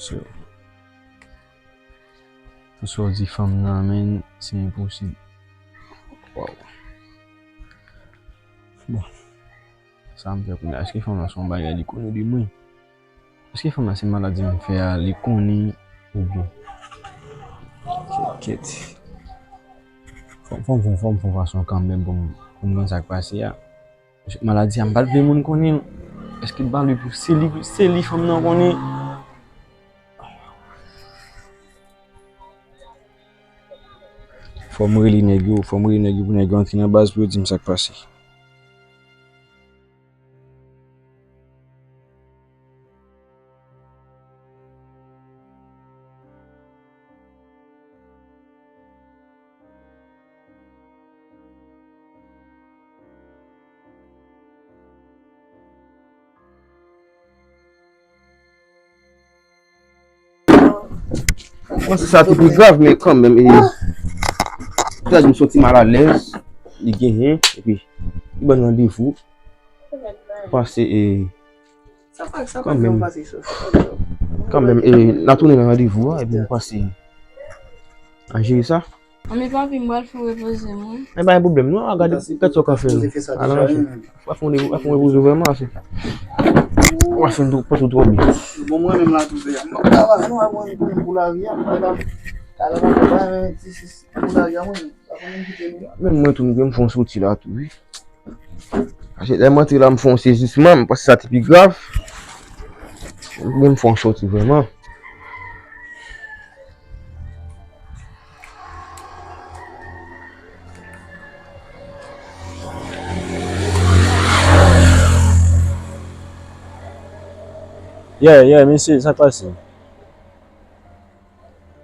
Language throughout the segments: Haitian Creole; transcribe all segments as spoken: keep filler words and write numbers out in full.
So, tout sa w di fanm nan, men, se enposib. Waw. Bon. Sa m fè kounye a? Èske fanm nan se yon bagay li konnen de mwen? Èske fanm nan se maladi m fè a li konnen oubyen? Kèt, kèt. Fò m, fò m, fò m, fò m fè yon fason kanmenm pou m, pou m konn sa k pase a. Maladi a, m pa t vle moun konnen l. Èske m pa vle pou se li, se li fanm nan konnen? Fò m rele nèg yo, fò m rele nèg yo pou nèg yo antre nan baz pou yo di m sa k pase. Bon, se sa ki pi grav, men kanmenm, e, Claude m soti malalèz, li genyen, epi li ban n randevou. Pase, e, Sa pa, sa pa kanmenm, pase sa. Kanmenm, e, n a tounen nan randevou a, epi nou pase a jere sa. Ann, papi, m pral fè repoze m, wi. E pa gen pwoblèm, non, a gade, gad sa w ka fè, non. Ala, w a fè yon repoze w vrèman ase. W a fè yon pòt ou twò byen. Bon, mwen menm la, tou se a. M pa travay, non, a mwen, pou, pou lavi a, m pa ka. Ala, m pa travay, men, ti, si, si, pou lavi a, mwen, pa konn kite nou. Menm mwen, tou, m fè yon soti la, tou, wi. Paske lè m antre la, m fè yon sezisman, m panse sa te pi grav. M fè yon soti vrèman. Yeah, yeah, mesye, sa k pase?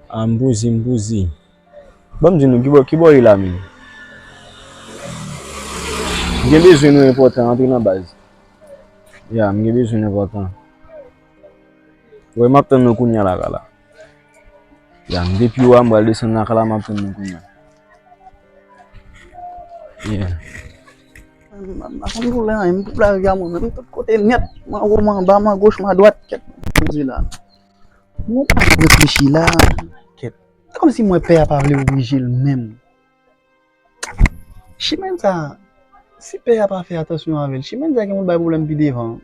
Ah, m poze, m poze. Ban m di nou, ki bò, ki bò w ye la menm? M gen bezwen nou enpòtan, antre nan baz. Ya, m gen bezwen nou enpòtan. Wè, m ap tann nou kounye a lakay la. Ya, m depi w a, m pral desann lakay la, m ap tann nou kounye a. Yeah. M pa konn pou lè anyen, m pou lavi a mwen menm, tout kote nèt, m anwo, m anba, m agoch, m adwat, kèt, poze la. Mwen pa reflechi la. Kèt. Se kòmsi m wè pè a pa vle oblije l menm. Chimèn sa, si pè a pa fè atansyon avè l, chimèn sa gen pou l bay pwoblèm pi devan.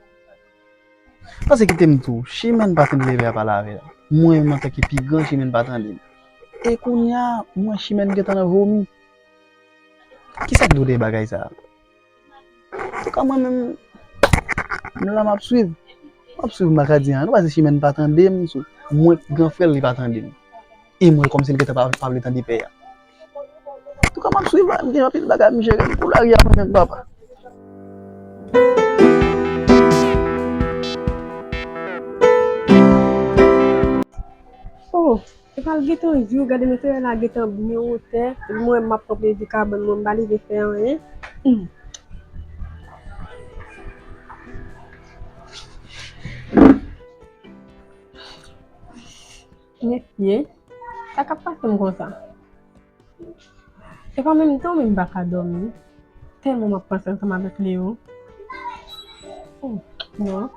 Paske kite m di w, chimèn pa fin leve a pale avè l. Mwen menm antanke pi gran, chimèn pa tande l. E kounye a, mwen chimèn gentan nan vomi. Kisa k dwe de bagay sa a? Antouka, mwen menm, m la m ap swiv. M ap swiv, m pa ka di anyen. Nou pa di chimèn pa tande m, sou mwen ki gran frè l, li pa tande m. E mwen, kòmsi l gentan pa, pa vle tande pè a. Antouka, m ap swiv la, m gen anpil bagay m jere, m pou lari a mwen menm, papa. Oh! Epa l gentan jou, gade men solèy la gentan byen wotè, epi mwen menm m ap pran plezi kabann mwen, m pa leve fè anyen. Hmm. Mesye, sa k ap pase m konsa? Epa menm tan menm m pa ka dòmi. Tèlman m ap panse ansanm avèk Leo. Oh, non.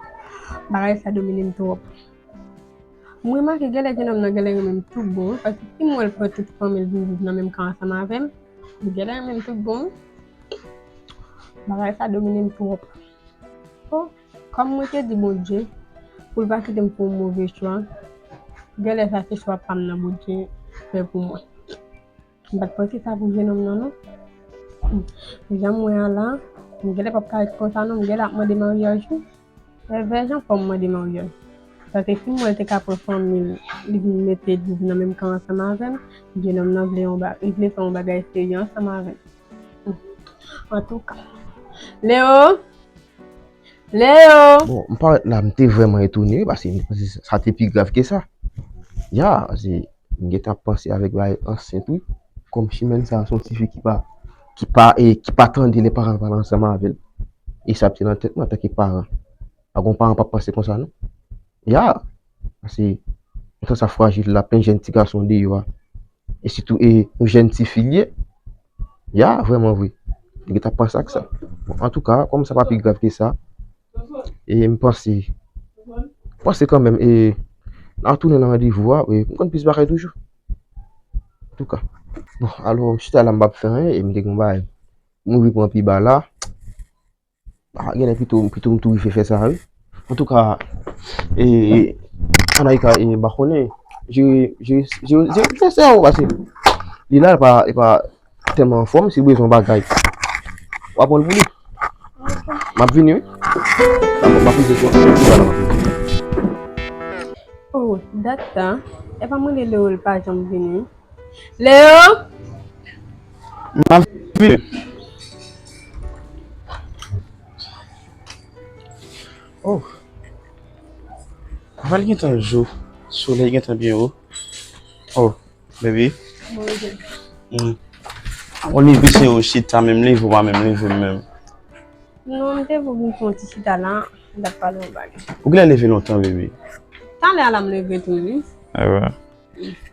Bagay sa domine m twòp. M remake genlè jennonm nan genlè renmen m tout bon, paske si m wè l pran tout fanmi l vin viv nan menm kay ansanm avè m, li genlè renmen m tout bon. Bagay sa domine m twòp. Oh, kòm mwen te di Bondye pou l pa kite m fè yon move chwa, genlè sa se chwa pa m nan Bondye fè pou mwen. M pa t panse sa pou jennonm nan, non. Hmm. Jan m wè a la, m genlè p ap ka ret konsa, non, m genlè ap mande maryaj, wi. Evè jan fò m mande maryaj. Paske si m wè l te ka pran fanmi l, li vin mete l nan menm kay ansanm avè m, jennonm nan vle yon ba-, li vle fè yon bagay serye ansanm avè m. Hmm. Antouka. Leo! Leo! Bon, m parèt la, m te vrèman etone, wi, paske m panse sa te pi grav ke sa. Ya, paske m gentan ap panse avèk bagay ansent, wi. Kòm chimèn sa, se yon tifi ki pa, ki pa, e, ki pa tande lè paran l pale ansanm avè l. E sa ap te nan tèt mwen antanke paran. Pa gon paran p ap panse konsa, non. Ya, paske, konsa frajil la, plen jèn ti gason deyò a. E sitou, e, yon jèn tifi l ye. Ya, vrèman vre. Li gentan panse ak sa. Bon, antouka, kòm sa pa pi grav ke sa, e m panse, m panse kanmenm, e, N a tounen nan randevou a, e, m konn plis bagay toujou. Antouka. Bon, alò, m chita la, m p ap fè anyen, e m te gen yon bagay. M ouvri pran pi ba la. Ah, genlè pito, pito m tou rive fè sa, wi. Antouka, e, Anaïka, e, m pa konnen. Jere, jere, jere, jere, jere sa yo, paske li la, e pa, e pa tèlman anfòm, si w bezwen yon bagay, w ap pran l pou li. M ap vini, wi. Dakò, m ap vini, wi. Oh, dat sa. E pa mwen li Leo, li pa janm vini. Leo! M ap vini. Oh. Aval gentan jou. Solèy gentan byen wo. Oh, baby. Bonjou. Mm. Ou leve se ou chita, menm leve, ou pa menm leve menm. Non, m te vle vin fè yon ti chita la, m t ap pale yon bagay. Ou genlè leve lontan, baby. Talè a la m leve tou, wi. Ewa.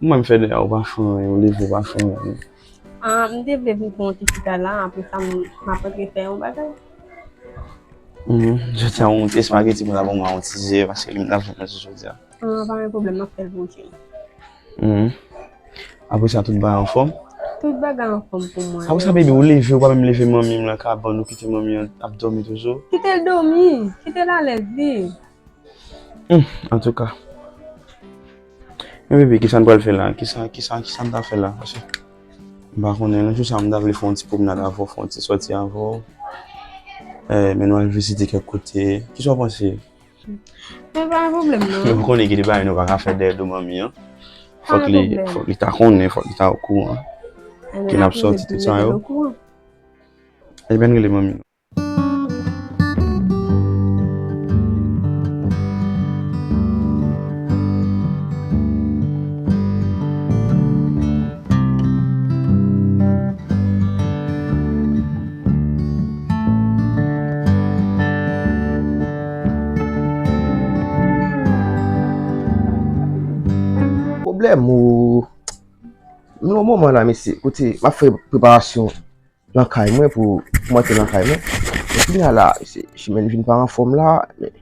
Mwen m fè de a, ou pa fè anyen, ou leve, ou pa fè anyen. Ah, m te vle vin fè yon ti chita la, apre sa, m, m ap antre fè yon bagay. Mhm. Jodi a, yon ti espageti pou ta ban mwen yon ti ze, paske li m t ap jwenn jodi a. Ah, pa gen pwoblèm, m ap fè l pou ou, cheri. Mhm. Apre sa, tout bagay anfòm? Tout bagay anfòm pou mwen. Apre sa, baby, ou leve, ou pa menm leve manmi m nan kabann, ou kite manmi an ap dòmi toujou? Kite l dòmi, kite l alèz li. Hmm, antouka. Men bebe, kisa n pral fè la? Kisa, kisa, kisa n ta fè la? Paske m pa konnen, nan jou sa, m ta vle fè yon ti pwomnad avè w, fè yon ti sòti avè w. Eh, men nou al vizite kèk kote. Kisa w panse? Men pa gen pwoblèm, non. Men ou konnen gen de bagay nou pa ka fè dèyè do manmi an. Fòk li, fòk li ta konnen, fòk li ta okouran. Ke n ap sòti tout sa yo. Ebyen, rele manmi nou. Pwoblèm ou, m nan moman la, mesye, kote m ap fè preparasyon nan kay mwen pou, pou m antre nan kay mwen. Men kounye a la, se, Chimèn vin pa anfòm la, men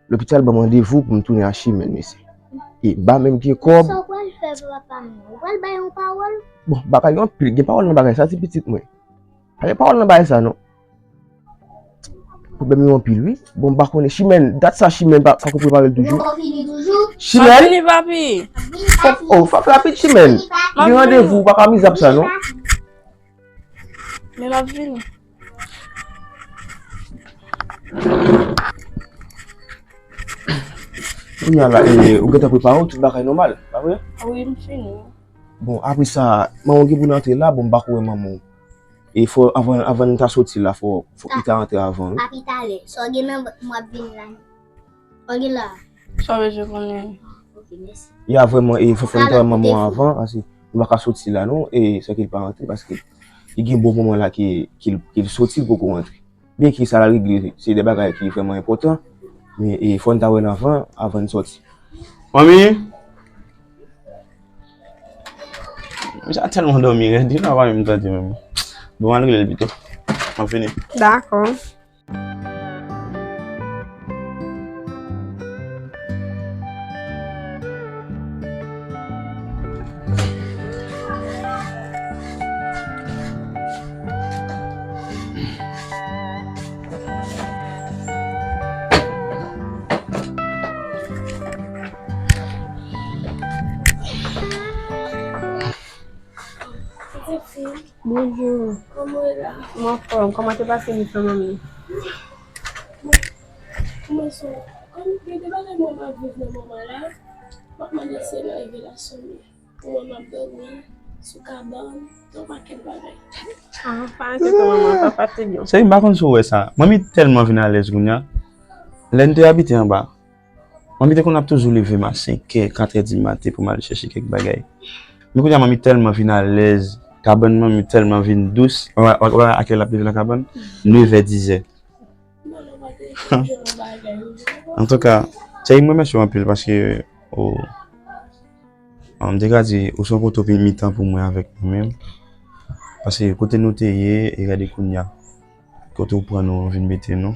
lopital ban m randevou pou m tounen a Chimèn, mesye. E m pa menm gen kòb. Sa w pral fè pou papa m nan? Ou pral bay yon pawòl? Bon, pa, pa gen anpil, gen pawòl nan bagay sa, ti pitit mwen. Pa gen pawòl nan bagay sa, non. Pwoblèm yo anpil, wi. Bon, m pa konnen. Chimèn, dat sa Chimèn pa, pa ko prepare l toujou. Chimèn! M ap vini, papi. Fòk, oh, fòk rapid, Chimèn. Gen randevou, pa ka mizab sa, non. Men m ap vini. Kounye a la, e, ou gentan prepare w, tout bagay nòmal, pa vre? Wi, m fini. Bon, apre sa, manman w gen pou l antre la, bon, m pa ko wè manman w. E fò, anvan, anvan n ta soti la, fò, fòk li ta antre avan, wi. Papi, talè, sa w gen nan vant mwen ap vin la. Sa w gen la? Sa w bezwen konnen? Ok, mèsi. Ya, vrèman, e fò, fò n ta wè manman w avan, paske nou pa ka soti la, non, e sa ke l pa rantre, paske li gen bon moman la ke, ke l, ke l soti, l poko rantre. Byenke sa l al regle, se de bagay ki vrèman enpòtan, men, e fò n ta wè l avan, avan n soti. Manmi! Misye a tèlman dòmi rèd, li pa menm tande menm. Bon, m al rele l pito. M ap vini. Dakò. Pitit fi. Bonjou. Kòman w ye la? Mwen anfòm. Kòman te pase nèt lan, manmi? Mwen sou, kòm gen de bagay mwen pa viv nan moman la, m ap mande Senyè revelasyon li. Pou mwen, m ap dòmi sou kabann, gen yon pakèt bagay. Ah, pa enkyete, manman, pa fatige w. Sèvi, m pa konn si w wè sa. Manmi tèlman vin alèz kounye a. Lè n te abite anba, manmi te konn ap toujou leve m a senkè, katrè di maten pou m al chèche kèk bagay. Men kounye a, manmi tèlman vin alèz, kabann manmi tèlman vin dous. Ou wè, ou wè a kilè l ap leve nan kabann? Nevè, dizè. Antouka, Thierry, m remèsye w anpil paske ou, m te ka di, ou se yon poto mitan pou mwen avèk manmi m. Paske kote nou te ye, e gade kounye a. Kote ou pran nou, ou vin mete nou.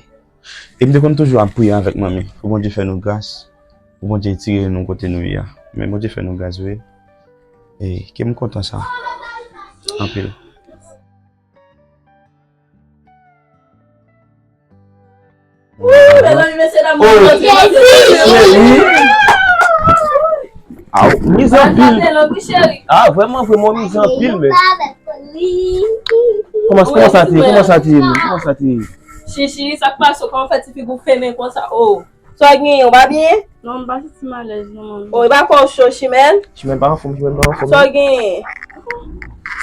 E m te konn toujou ap priye avèk manmi, pou Bondye fè nou gras. Pou Bondye retire nou kote nou ye a. Men Bondye fè nou gras vre. E ke m kontan sa. Anpil. Wouy, mezanmi, mesye dam, oh, mwen kontan. Cheri. Ah, w mize anpil. Ah, vrèman, vrèman, w mize anpil, men. Kòman, kòman sa te ye? Kòman sa te ye, men? Kòman sa te ye? Chichi, sa k pase w? Kòman w fè ti figi w fennen konsa? Oh. Sa w genyen, w pa byen? Non, m pa santi m alèz non, manmi. Oh, e pa fè w cho, Chimèn? Chimèn pa anfòm, Chimèn pa anfòm. Sa w genyen?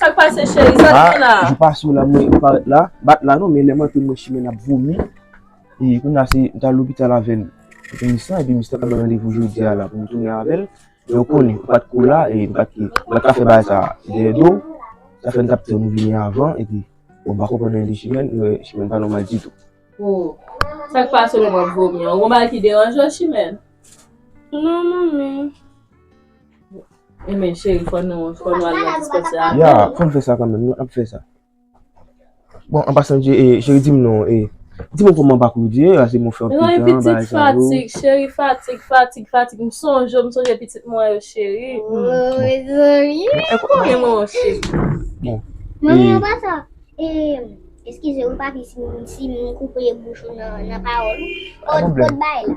Sa k pase, cheri? Sa w genyen la? Jou pase w la, mwen parèt la, bat la non, men lè m antre, m wè Chimèn ap vomi. E kounye a se, m t al lopital avè l. Epi Mistan, epi Mistan t ap ban m randevou jodi a la pou m tounen avè l. Men w konnen, ou pa t ko la, e m pa t, m pa t ka fè bagay sa dèyè do w. Sa fè m t ap tann ou vini avan, epi, bon, m pa konprann anyen de Chimèn, men Chimèn pa nòmal ditou. Oh, sa k pase w menm w ap vomi an? Ou gon bagay ki deranje w, Chimèn? Non, manmi. Ebyen, cheri, fò nou, fò nou al nan dispansè a. Ya, fò n fè sa kanmenm, nou ap fè sa. Bon, an pasan, je- eh, cheri, di m non, eh, di m kòman bakou w ye, paske mwen fè anpil tan, bagay sa yo. Pitit fatig, cheri, fatig, fatig, fatig. M sonje w, m sonje pitit mwen yo, cheri. Oh, mezanmi. Bon, eh, kòman mwen, cheri? Bon. Manmi, eh, an pasan, eh, eskize m, papi, si m, si m koupe bouch ou nan, nan pawòl ou. Kot, kot bay la?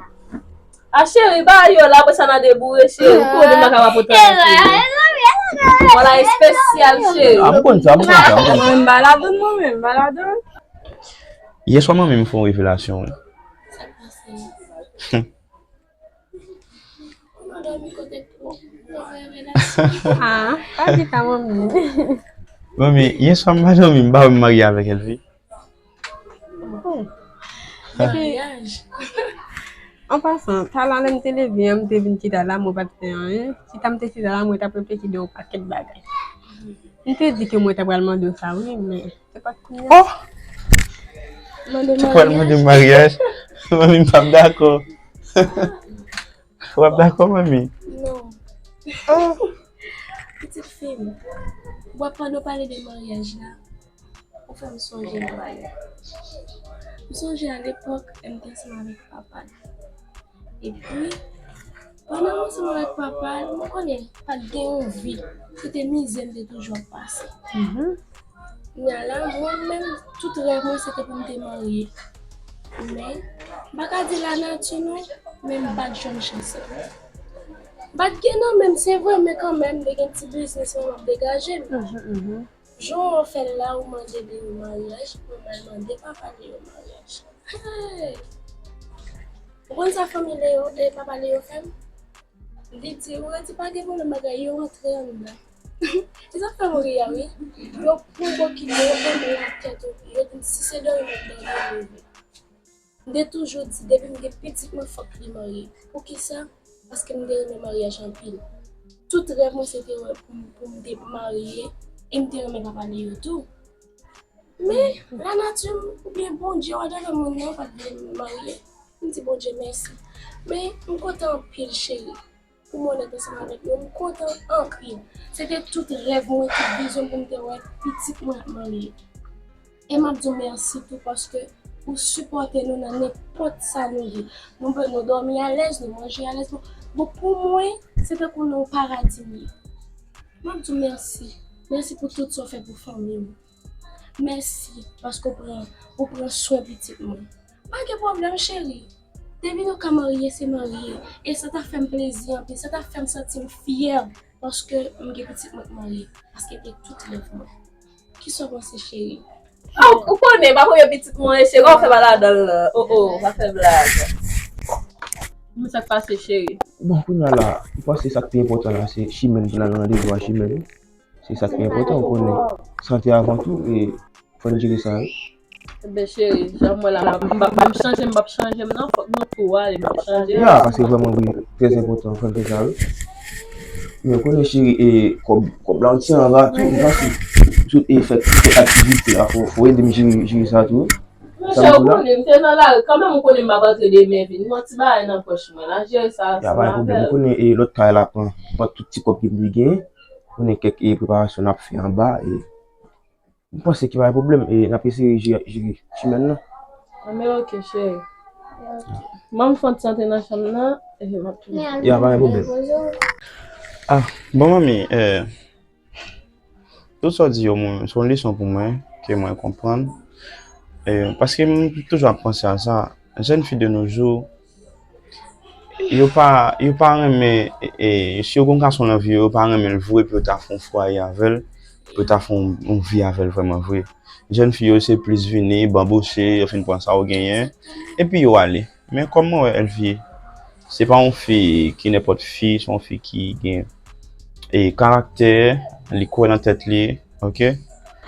A cheri, ba yo la, apre sa n a deboure, cheri. Ou konnen m pa ka pa pote anyen pou ou. Wala espesyal, cheri. Ah, m konn sa, m konn sa, m konn sa. Mwen, m pa ladann mwen menm, m pa ladann. Yè swa manmi m fè yon revelasyon, wi. Sa k pase? Ou nan dòmi kote pou yon revelasyon? Ah, pa di sa, manmi. Manmi, yè swa m pa dòmi, m pa wè m marye avèk Elvi. Oh. Epi, maryaj. An pasan, talè a lè m te leve an, m te vin chita la, mwen pa t fè anyen. Chita m te chita la, mwen t ap reflechi de yon pakèt bagay. M te di ke mwen ta pral mande w sa, wi, men se pa t kounye a. Oh! Mande w pral mande m maryaj? Manmi, m p ap dakò. W ap dakò, manmi? Non. Oh! Pitit fi m, w ap pandan w pale de maryaj la, ou fè m sonje yon bagay. M sonje alepòk, lè m te ansanm avèk papa l. Epi, pandan m ansanm avèk papa l, mwen konnen pa t gen yon vi. Se te mizè m te toujou ap pase. Mhm. Kounye a la, mwen menm, tout rèv mwen, se te pou m te marye. Men, m pa ka di lanati non, men m pa t jwenn chans lan. M pa t gen nan men m, se vre, men kanmenm, m te gen ti biznis mwen, m ap degaje m. Mhm, mhm. Jan w fè l la, ou mande Leo maryaj, mwen m al mande papa Leo maryaj. Hey! Ou konn sa fanmi Leo, e papa Leo fè m? Li di, ou redi pa gen pwoblèm, bagay yo antre anndan. Se sa k fè m ri a, wi. Yo pran bò ki yo renmen lakèt ou, yo di m si se dòmi m ap dòmi, m leve. M te toujou di, depi m gen pitit mwen, fòk li marye. Poukisa? Paske m te renmen maryaj anpil. Tout rèv mwen, se te wè pou m, pou m te marye, e m te renmen papa Leo tou. Men, lanati m, oubyen Bondye, whatever, moun nan pa t vle m marye. M di Bondye mèsi. Men, m kontan anpil, cheri. Pou m onèt ansanm avèk nou, m kontan anpil. Se te tout rèv mwen, tout vizyon pou m te wè pitit mwen ap marye. E m ap di w mèsi tou paske ou sipòte nou nan nenpòt sa nou ye. Nou, nou dòmi alèz, nou manje alèz. Bon, bon, pou mwen, se tankou nan yon paradi m ye. M ap di w mèsi. Mèsi pou tout sa w fè pou fanmi m. Mèsi paske w pran, ou pran swen pitit mwen. Pa gen pwoblèm, cheri. Depi nou ka marye, se marye. E sa ta fè m plezi anpil. Sa ta fè m santi m fyè paske m gen pitit mwen k marye. Paske te tout rèv mwen. Kisa w panse, cheri? Ah, ou, ou konnen, pa premye pitit mwen, cheri, w ap fè pa ladan l, la. Oh, oh, pa fè blag. Men sa k pase, cheri? Bon, kounye a la, m panse sa k pi enpòtan la, se Chimèn pou n al randevou a Chimèn. Se sa k pi enpòtan, ou konnen. Sante avan tou, e fò n jere sa, wi. Ebyen, cheri, jan m wè la, m p ap, m p ap menm chanje, m p ap chanje m, non. Fòk nou tou ale, m p ap chanje. Ya, paske vrèman, wi, trè enpòtan, fò n fè sa, wi. Men ou konnen, cheri, e kòb, kòb la, ou tire anba tou, ou panse. Tout, e fè, fè aktivite la, fò, fò ede m jere, jere sa tou, wi. Monchè, ou konnen, m te nan lari, kanmenm ou konnen m ap antre demen vin. Gon ti bagay nan pòch mwen la, jere sa ansanm avè l. Ya, pa gen pwoblèm, ou konnen, e lòt kay la pran, pran tout ti kòb ke m te genyen. Ou konnen kèk, e preparasyon n ap fè anba, e m panse ki pa gen pwoblèm, e n ap eseye jere, jere Chimèn nan. Anben, oke, cheri. Ban m fon sante nan chanm nan, epi m ap tounen. Ya, pa gen pwoblèm. Ah, bon, manmi, eh, tout sa w di yo, mwen, se yon leson pou mwen, ke mwen konprann. Eh, paske m toujou ap panse a sa. Jèn fi de nos jours, yo pa, yo pa renmen, e, e, si yo gen yon gason nan vi yo, yo pa renmen l vre, pou yo ta fè yon fwaye avè l, pou yo ta fè yon, yon vi avè l vrèman vre. Jèn fi yo, se plis vini, banboche, yo fin pran sa yo genyen, epi yo ale. Men kòm mwen wè Elvie, se pa yon fi ki nenpòt fi, se yon fi ki gen, e, karaktè, li kwè nan tèt li, oke?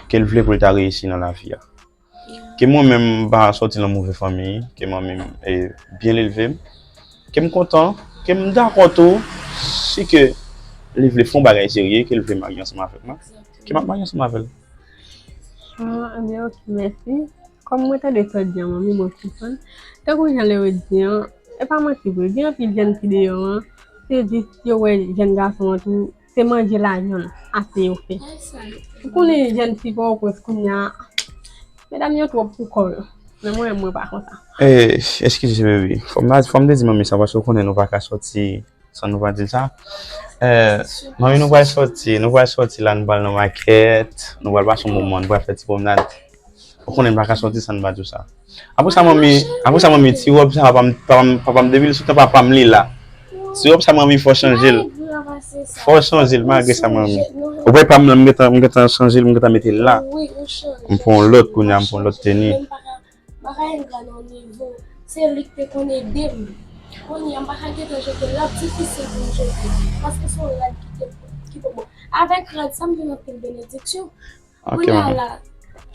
Ke l vle pou l ta reyisi nan lavi a. Ke mwen menm m pa sòti nan move fanmi, ke mwen menm, e, byen elve m, ke m kontan, ke m dakò tou, si ke li vle fè yon bagay serye, ke l vle marye ansanm avèk mwen, ke m ap marye ansanm avè l. Ah, ebyen, oke, mèsi. Kòm mwen tande sa w di a, manmi, mwen konprann. Tankou jan Leo di an, e pa manti vre, gen anpil jèn fi deyò an, se jis yo wè jèn gason an tou, se manje lajan ase yo fè. Ou konnen jèn fi Pòtoprens kounye a, medam yo twòp pou kò yo. Men mwen, mwen pa konsa. Eh, eskize, baby. Fò m, fò m te di manmi sa, paske w konnen nou pa ka sòti san nou pa di l sa. Eh, manmi, nou pral sòti, nou pral sòti la, nou pral nan makèt, nou pral pase yon moman, nou pral fè ti pwomnad. Ou konnen m pa ka sòti san m pa di w sa. Apre sa, manmi, apre sa, manmi, ti wòb sa, papa m, papa m, papa m, depi l sot nan papa m, li la. Ti wòb sa, manmi, fò chanje l. Fò chanje l, malgre sa, manmi. Ou wè pa m nan, m gentan, m gentan chanje l, m gentan mete l la. M pran yon lòt, kounye a, m pran yon lòt teni. M pa ka engra nan nivo. Se li ki te konn ede m. Kounye a, m pa ka gentan jete l, l ap difisil pou m jete. Paske se yon rad ki te, ki te bon. Avèk rad sa, m jwenn anpil benediksyon. Kounye a la,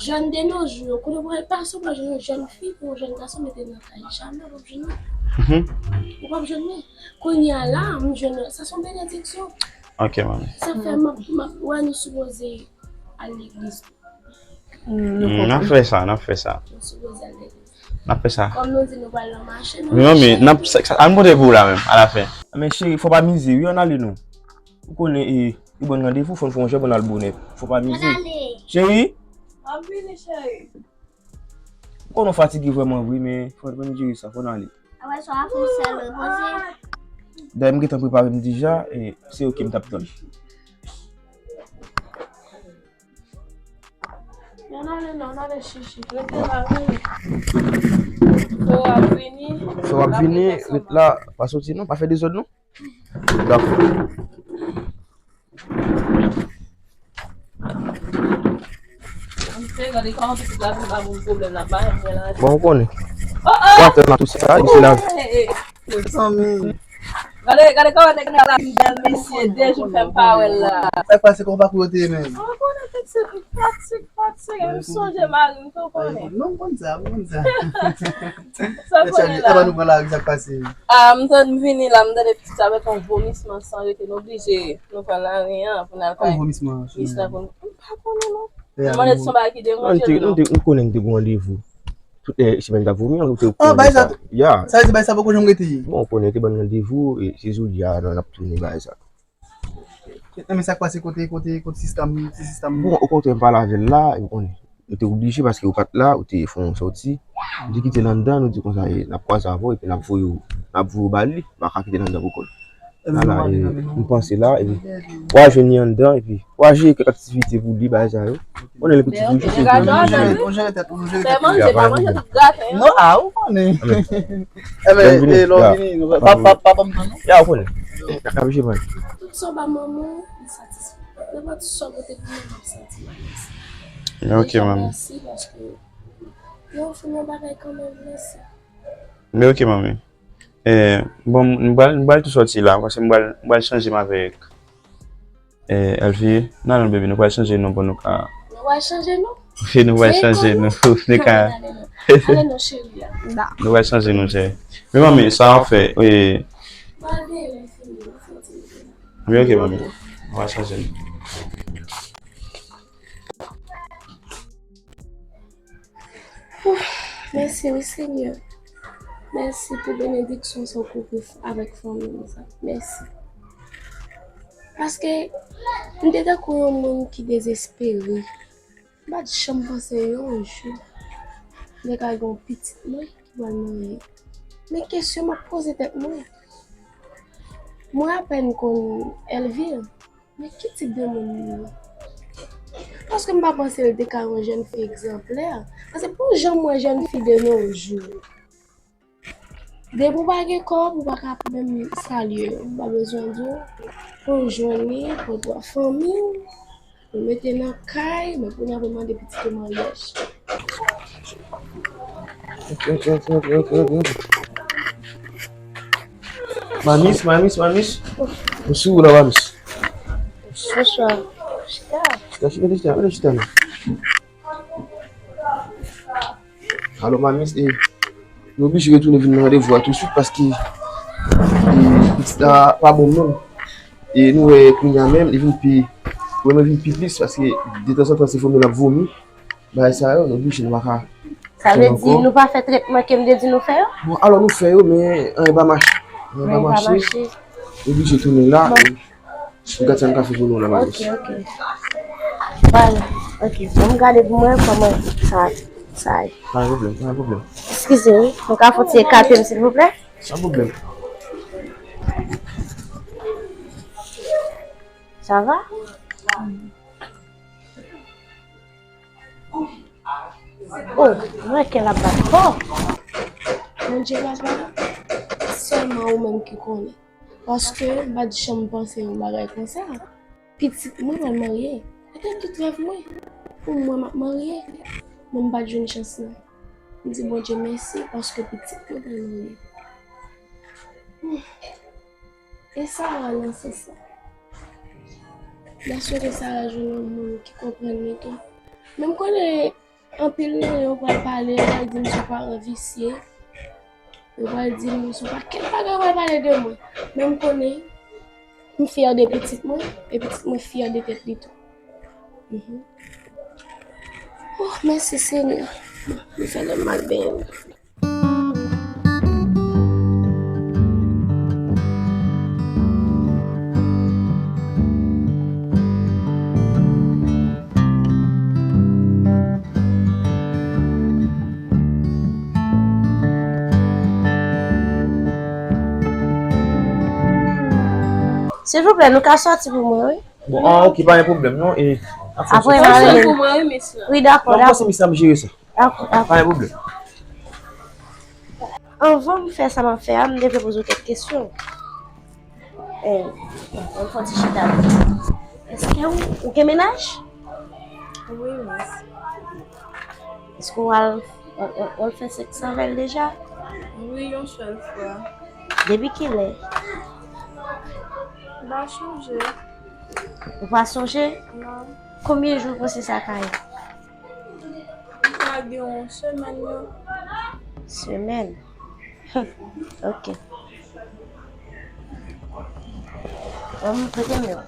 jèn de nos jours, kounye a pa sou pa jwenn yon jèn fi pou yon jèn gason mete nan kay. Jamè w p ap jwenn li. Ou p ap jwenn li. Kounye a la, m jwenn, sa se yon benediksyon. Ok, manmi. Sa fè m ap, m ap wè nou sipoze al legliz tou. N ap fè sa, n ap fè sa. Nou sipoze al legliz. N ap fè sa. Kòm nou di nou pral nan mache, nou. Men manmi, n ap, sa, sa, an pote pou w la menm, alafen. Men cheri, fò pa mize, wi, ann ale non. Ou konnen, e, li ban n randevou, fò n fè yon jan pou n al bonè. Fò pa mize. Cheri? M ap vini, cheri. Ou konnen w fatige vrèman vre, men fò n jere sa, fò n ale. Apre sa, w ap fè sèl repoze. Dayè, m gentan prepare m deja, e se ok, m t ap tann. Non, non, non, non, non, chichi. Rete la, wi. Fè w ap vini. Fè w ap vini, ret la, pa soti non, pa fè dezòd non. Dakò. Bon, ou konnen. Oh, oh! Ou atè nan tout sa, li se la. Hey, hey, hey. Mezanmi. Gade, gade kòman nèg la vin bèl, mesye, de jou fè m pa wè l la. Sa k pase, kòman pakou yo te ye menm? Ou konnen tout se pratik, pratik, m sonje mari m tou konnen. Non, m konn sa, m konn sa. Sa konnen la. Epa nou pran lari, sa k pase? Ah, m tande m vini la, m tande pitit sa met yon vomisman san rete, nou oblije, nou pran lari an pou n al kay. Yon vomisman, miss la pou nou. M pa konnen non. Mwen mande si se yon bagay ki deranje l non. M konnen m te gen randevou. Tout lè semèn t ap vomi an, ou te konnen sa. Ya. Sa vle di bagay sa poko janm rete. Bon, ou konnen te ban n randevou, e se jodi a n ap tounen bagay sa. Nan men sa k pase kote, kote, kote sistèm, ti sistèm. Bon, okontrè, m pale avè l la, e ou konnen. Ou te oblije paske ou pa t la, ou te fè yon sòti. Ou te kite l anndan, nou di konsa, e, n ap kwaze avè w, epi n ap voye w, n ap voye w ba li, m pa ka kite l anndan pou kò l. Ala, e, m panse la, epi w a jwenn li anndan, epi w a jere kèk aktivite pou li, bagay sa yo. Konnen li piti toujou, se pou li jere. Fè manje, pa manje tout graten. Non, a, ou konnen. Enben, e, lè w vini, pa, pa, pa ban m tan non. Ya, ou konnen. N ap jere. Tout sa w ba manman w, li satisfè. Nenpòt sa w pote pou mwen, m ap santi m alèz. Ok, manmi. Mèsi paske yo ofri m yon bagay kanmenm, mèsi. Men ok, manmi. Eh, bon, m pral, m pral tou sòti la, paske m pral, m pral chanje m avèk, eh, Elvie. Nan, non, baby, nou pral chanje non pou nou ka. Nou pral chanje non? Wi, nou pral chanje non. Nou ka. Ale non, cheri a. Nou pral chanje non, cheri. Men manmi, sa w ap fè, eh. Mwen ok, manmi. Nou pral chanje non. Ouf, mèsi wi, Senyè. Mèsi pou benediksyon sa w kouvri avèk fanmi m sa. Mèsi. Paske m te tankou yon moun ki dezespere. M pa t janm panse yon jou m te ka gen yon pitit mwen ki pral marye. Men kesyon m ap poze tèt mwen, mwen apèn konn Elvire, men ki tip de moun li ye? Paske m pa panse l te ka yon jèn fi egzanplè. Paske pou jan m wè jèn fi de nos jours, depi w pa gen kòb, ou pa ka menm salye yo. M pa bezwen di w, pou w jwenn li, pou w pran fanmi w, pou w mete nan kay, men kounye a pou w mande pitit ou maryaj. Mamis, mamis, mamis. Ou sou ou la, mamis? Bonswa. Chita. Chita, chita, chita, chita, chita, non. Alò, mamis, e, nou oblije retounen vin nan randevou a touswit paske, e, pitit la pa bon menm. E nou wè kounye a menm, li vin pi, vrèman vin pi plis paske detanzantan se vomi l ap vomi. Bagay sa yo, nou oblije, nou pa ka. Sa vle di nou pa fè tretman ke m te di nou fè yo? Bon, alò nou fè yo, men anyen pa mache. Anyen pa mache. Nou oblije tounen la. Bon. M gade sa m ka fè pou nou la, madanm. Ok, ok. Vwala. Ok. Bon, m gade pou mwen kòman sa, sa ye. Pa gen pwoblèm, pa gen pwoblèm. Eskize, wi. M ka fon ti ekape m, silvouplè? San pwoblèm. Sa va? Oh, mwen kè l ap bat fò. Bondye papa, sèlman ou menm ki konnen. Paske m pa t janm panse yon bagay konsa. Pitit mwen pral marye. Se te tout rèv mwen. Pou mwen m ap marye. Men m pa t jwenn chans lan. M di Bondye mèsi paske pitit mwen pral marye. E Sara nan sans sa. M ta swete Sara jwenn yon moun ki konprann li tou. Men m konnen anpil nan yo pral pale, yo pral di m se yon paran visye. Yo pral di m se yon pakèt bagay yo pral pale de mwen. Men m konnen m fyè de pitit mwen, e pitit mwen fyè de tèt li tou. Mhm. Oh, mèsi Senyè. Li fè lè m al benyen. Silvouplè, nou ka sòti pou mwen, wi. Bon, ah, ok, pa gen pwoblèm, non. E, apre, m a rele. Wi, dakò, dakò. Non, m panse misye ap jere sa. Dakò, dakò. Pa gen pwoblèm. Anvan m fè sa m ap fè a, m te vle poze w kèk kesyon. Eh, ann fè yon ti chita. Èske ou, ou gen mennaj? Wi, miss. Èske w al, w, w, w al fè sèks avè l deja? Wi, yon sèl fwa. Depi kilè? M pa sonje. Ou pa sonje? Non. Konbyen jou w panse sa ka ye? Li ka gen yon semèn, non. Semèn? Ok. Bon, prete m yo.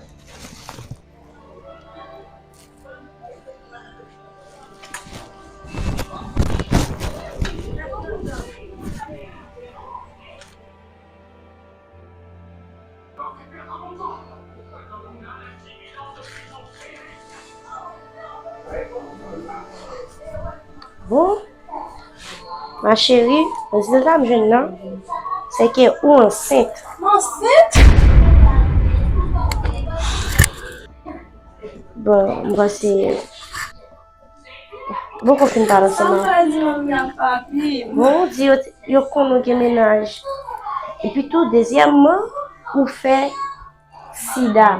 Bon, ma chérie, rezilta m jwenn nan, se ke ou ansent. M ansent? Bon, m panse Bon, konfin pale ansanm. Sa m pral di manmi ak papi? Bon, ou di yo, yo konnen w gen mennaj. Epi tou, dezyèmman, ou fè sida.